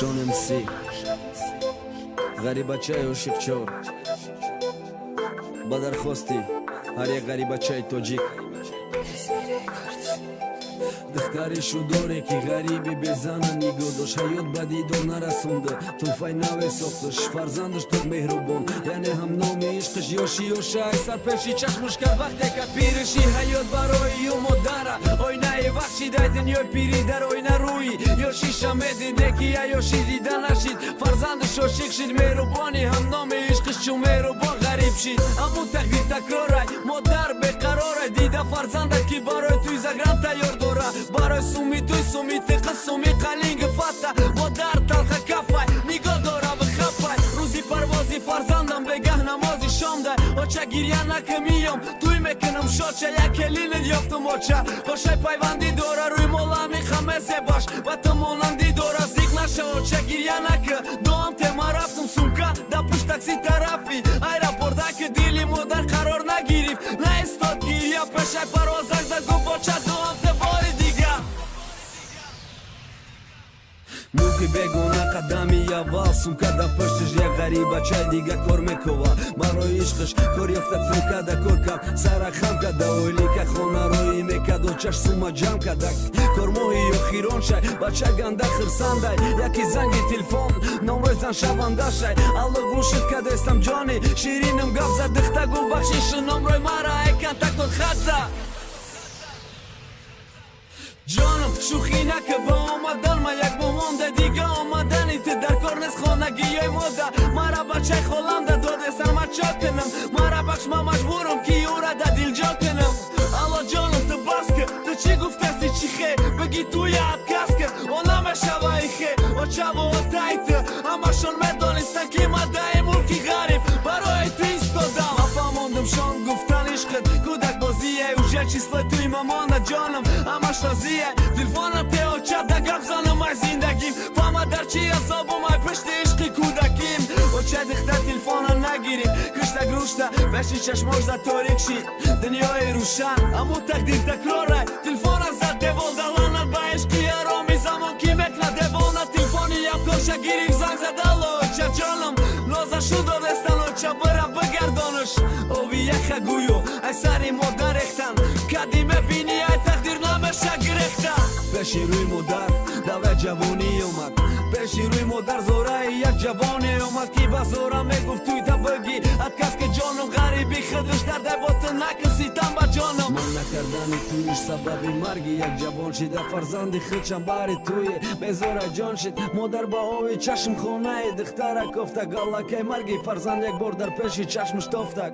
Шон МС, ғарибачаи ошиқчор, ба дархости ҳар як ғарибачаи тоҷик. Духтари шудоре, ки ғариби безана нигоҳ дошт, ҳаёт ба дидор нарасонда, тӯҳфаи наве сохташ. Фарзандаш ту меҳрубон, яъне ҳамноми ишқиш. Ёши ёшай сарпеши чашмуш кард, вақте ка пириши ҳаёт барои ю модара оинаи вахшидай. Дунёи пирӣ дар оина рӯи ёшиша медид, неки я ёши дида нашид. Фарзандаш ошиқ шид, меҳрубони ҳамноми ишқиш, чун меҳрубон ғариб шид. Аммо тақдир такрорай, модар беқарорай. Дида фарзандат, ки барои туй загран тайёр дора, барои суми туй, суми тиқи, суми қалинги фата. Модар талха кафай нигоҳ дора бихапай. Рӯзи парвози фарзандам бегаҳ намози шомдай: «Оча, гирья нака, миём, туй мекунам шоча, як келинат ёфтум, оча». Қошай пайвандӣ дора, рӯи молами хамезебаш ба ту монандӣ дора. Зиқ наша, оча, гирья нака, дуам тема. Рафтум, сумка да пушт, такси тарафи аэропорта, ки дили модар қарор нагирифт, наистод гирья. Пешай парвозак зад, гуфт: «Оча, дуам те бори дигар». Мулки бегона, қадами аввал, сумка да пуштиш, як ғарибачаи дига кор мекова. Барои ишқиш кор ёфта, сумка да кор кард, сара хам када, ойлика хонароӣ мекард. Очаш сума ҷамъ када, кормоҳи охирон шай, бача ганда хирсандай. Яки занги телефон, номрои зан шаванда шай. Алло, гӯшит кадестам, ҷони ширинам, гап зад. Дихта гул бахшишу номрои мара ай контактот хат зад. Ҷонам, шӯхӣ нака, ба омадан ма як бомонда, дига омадани ту дар кор нест. Хонагиёи мода мара бачаи холанда додесан, ма чо кунам? Мара бахш, ма маҷбурам, ки ӯра да дилҷо кунам. Алло, ҷонам, ту бас ки, ту чӣ гуфтаси, чӣ хе бигӣ, туя отказ ки, о намешава ихе. Очаву отаи ту ҳамашон медонистанд, ки ма даи мулки ғариб барои ту истодам. Нафаҳмондум шон, гуфтан ишқит кӯдакбозие, уже числои туи мамона, ҷонам, ҳамаш розие. Телефона те, оча, да гап занам, ай зиндагим фаҳма, дар чи азобум, ай пишти ишқи кӯдаким. Оча дихта телефона нагирифт, кишта грушта, пеши чашмош да торик шид дунёи рӯшан. Аммо тақдир такрорай, телефона зад девол. Даланат ба ишқи ароми замон, ки мекунад девона. Телефони ямкорша гирифт, занг зад: «Алло, оча, ҷонам, ноза шу додестан, оча, бира бигардонаш». Ови яха гӯё ай сари модар рехтан, кади мебини, ай тақдир намеша гирехта. Пеши рӯи модар давра ҷавонӣ омад, пеши рӯи модар зораи як ҷавоне омад, ки ба зора мегуфт: «Туйта бигӣ отказ ки, ҷонам, ғариби худаш дардай бо ту накиситам ба ҷонам». Ман накардани туиш сабаби марги як ҷавон шида, фарзанди худшам бари туе безора ҷон шид. Модар ба ови чашм хонаи духтара кофта, галлакай марги фарзанд як бор дар пеши чашмаш тофтак.